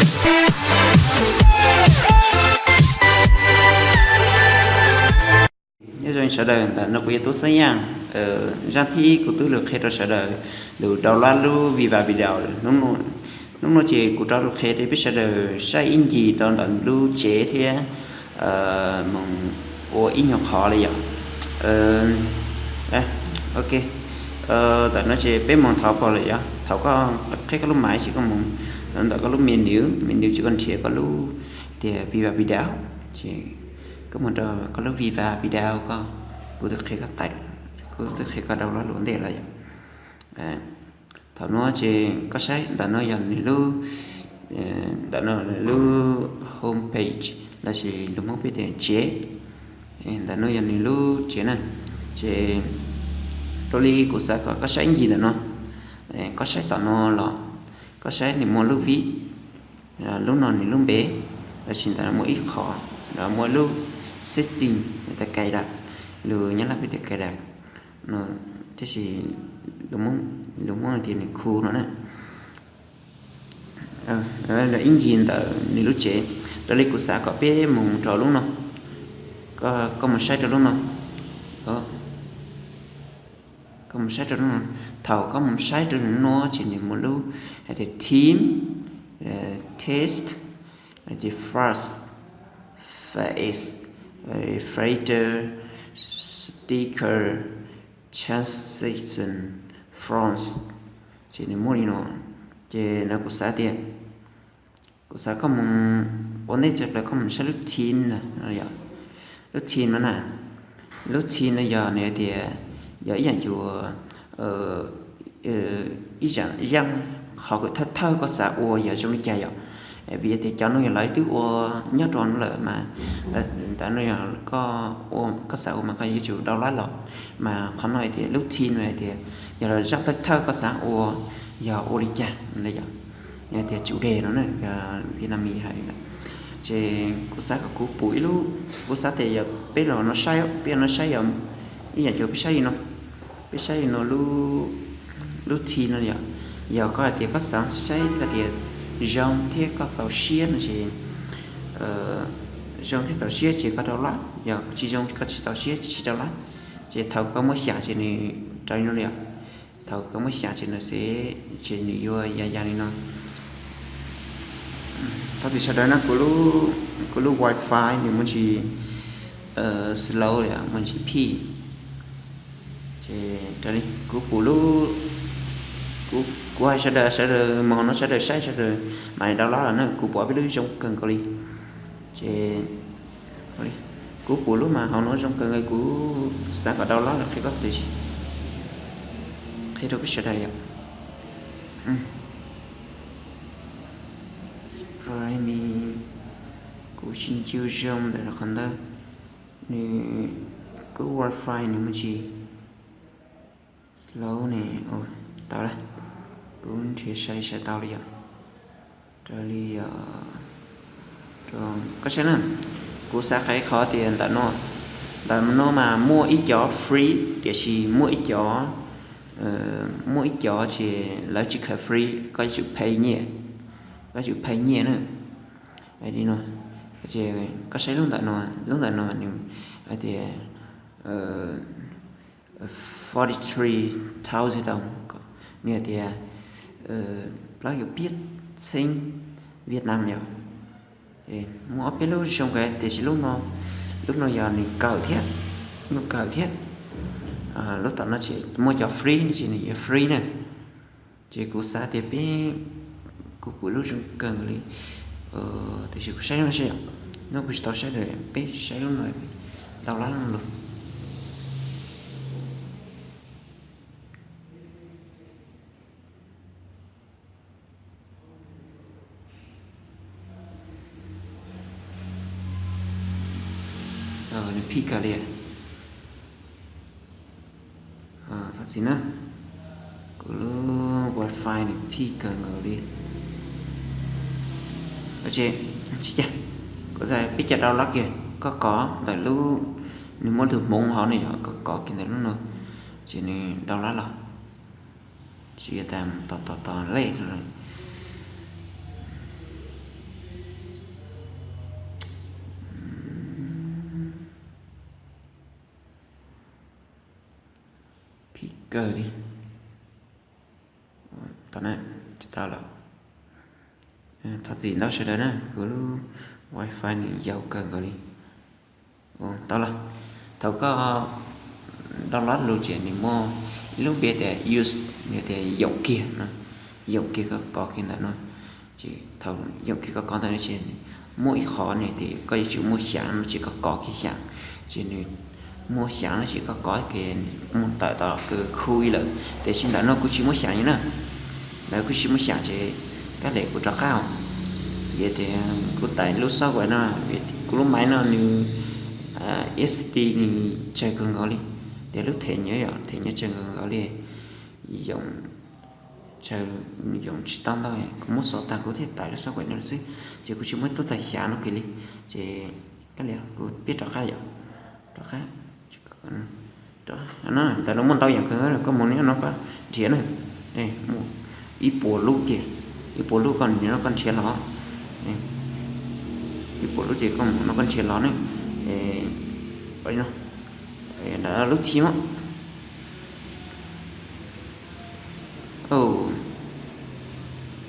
Nyob zoo sawv daws, ntawm no kuv yog Tub Xab Yaj. Zaj thib ib kuv twb lug qhia rau sawv daws lug download lub Viva Video. Hnub no ces kuv rov lug qhia rau peb sawv daws saib ib ncig rau ntawm lub tsev thiab moog ua ib nyuag qhov li yom. Ok, ntawm no ces peb moog thaum pom lawm yom, thaum koj qheb koj lub maiv ces koj moog ntawm koj lub menu, menu ces koj nrhiav koj lub tias Viva Video, ces koj moog rau koj lub Viva Video koj, kuv twb qhia koj tawm, kuv twb qhia koj download lug ua ntej lawm yom. Thaum no ces koj saib ntawm no yog nws lub, ntawm no lub home page lossis lus Hmoob peb tias tsev. Ntawm no yog nws lub tsev na. Ces raws li kuv xav kom koj saib ib ncig ntawm no, koj saib tom no los koj saib nws muaj lub vib, lub no nws lub npe, lossis ntawm no muaj ib qho, muaj lub setting, tias cài đặt, lus Nyab Laj peb tias cài đặt no, tab sis lus Hmoob tias nws khu no na. Ib ncig ntawm nws lub tsev, raws li kuv xav kom peb mus rau lub no, koj mus saib rau lub no, koj mus saib rau lub no. Thaum koj mus saib rau lub no ces nws muaj lub hais tias theme, text, hais tias font, face, filter, sticker, transition, fonts, ces nws muaj li no. Ces no kuv xav tias, kuv xav koj mus ua ntej tso plaws koj mus saib lub theme na, lub theme no na. Lub theme no yog nws hais tias yog ib yaam cuag ib yaam yeej qhov kws thawj thawj koj xav ua yog zoo li cas yom. Vim tias cov no yog lawv twb ua nyob rau no lawm mas, ntawm no yog koj xav ua mas koj yuav tsum download los, mas qhov no hais tias lub theme no hais tias yog lawv zaj thawj thawj koj xav ua yog ua li cas yom. Yog tias chủ đề no na, Vietnamese hais lawm. Ces kuv xav kom kuv pum ib lub, kuv xav tias yog peb los no saib, peb los no saib yog ib yaam cuag peb saib li no, peb saib li no lub theme no yom. Yog koj hais tias koj xav saib koj tias zoo thiab koj txaus siab no ces zoo thiab txaus siab ces koj download, yog tsis zoo koj tsis txaus siab tsis download. Ces thaum koj muab xyaam ces nws raws li no li yom. Thaum koj muab xyaam ces nws xav, ces nws yuav ya ya li no. Thov txim sawv daws na, kuv lub wifi nws muaj ntsis slow li, muaj ntsis phij. Ces raws li kuv pum lub, kuv hais sawv daws, sawv daws moog no sawv daws saib sawv daws mam li download los na, kuv pum peb lub zoo kawg nkaus li. Ces kuv pum lub mas hauv no zoo kawg nkaus, kuv xav kom download los qhia koj tiam sis qhia rau peb sawv daws yom. Sprite me, kuv tsis ncw zoo ntawm qhov ntawd, nws, kuv wifi nws muaj ntsis slow ne. Tau lawm, kuv nrhiav sai sai tau li yom. Raws li, koj saib na, kuv xav qhia qhov tias ntawm no, ntawm no mas muaj ib cov free tiam sis muaj ib cov, muaj ib cov ces lawv tsis khaws free, koj yuav tsum pay nyiaj, koj yuav tsum pay nyiaj na. Li no, koj saib lub ntawm no, lub ntawm no nws hais tias forty three thousand đồng, nws hais tias plaub caug peb txheeb Việt Nam yom. Muaj ob peb lub zoo kawg tiam sis lub no, lub no yog nws kawg thiab, nws kawg thiab. Lub tom no ces muaj cov free no ces nws yuav free na. Ces kuv xav tias peb, kuv pum lub zoo kawg nkaus li, tiam sis kuv saib lub no seb, nub kuv tsis tau saib lawm, peb saib lub no, download lub no lug. Nws phij kawg li. Thov txim na, kuv lub wifi nws phij kawg nkaus li. Tsis cas, kuv peb cov download kiag, koj kov ntawm lub, nws muab lub Hmoob hauv ne yom, koj kov kiag ntawm lub no ces nws download los. Tsis tas tos tos tos lej. kawg li. Tau na, tsis tau lawm. Thov txim ntau sawv daws na, kuv lub wifi nws yau kawg nkaus li. Tau los, thaum koj download lus ces nws muaj ib lub npe tias use, nws tias yoom kiag no, yoom kiag koj kov kiag ntawm no. Ces thaum yoom kiag koj kov ntawm no ces muaj ib qho nws tias koj yuav tsum muaj xyaav no ces koj kov kiag xyaav. Ces nws muaj xyaav no ces koj kov kiag mus tawm tom kws khu lawm, tiam sis ntawm no kuv tsis muaj xyaav li na. Ntawm kuv tsis muaj xyaav ces kab lis kuv rov qab os. Vim tias kuv tải lub software no, kuv lub máy no nws SSD nws tsawg kawg nkaus li, tias lub thẻ nhớ yom, thẻ nhớ tsawg kawg nkaus li, yoom, yoom tsis tau ntau, kuv muab xov tag kuv thiaj tải lub software no xwb, ces kuv tsis muaj tub tag xyaav no kiag li. Ces kab lis kuv pib rov qab yom, rov qab. Ntawm no muaj ntau yam kawg, koj mus nyob no koj nrhiav na, ib puas lub ces, ib puas lub koj nim no koj nrhiav los, ib puas lub ces koj mus no koj nrhiav los ne. Ntawm lub thib no,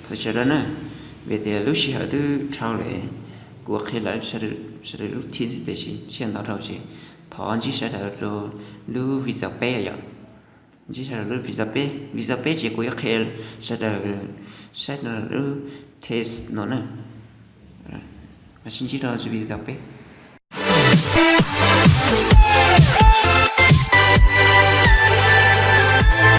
thov sawv daws na, vim tias lub sij hawm twb dhau lawm, kuv qhia lawv sawv daws lub thib xwb tiam sis sij hawm ntau dhau ces thov ntsib sawv daws lub video peb yom. Ntsib sawv daws lub video peb, video peb ces kuv yuav qhia sawv daws saib lub test no na. Mas sib ntsib rau video peb.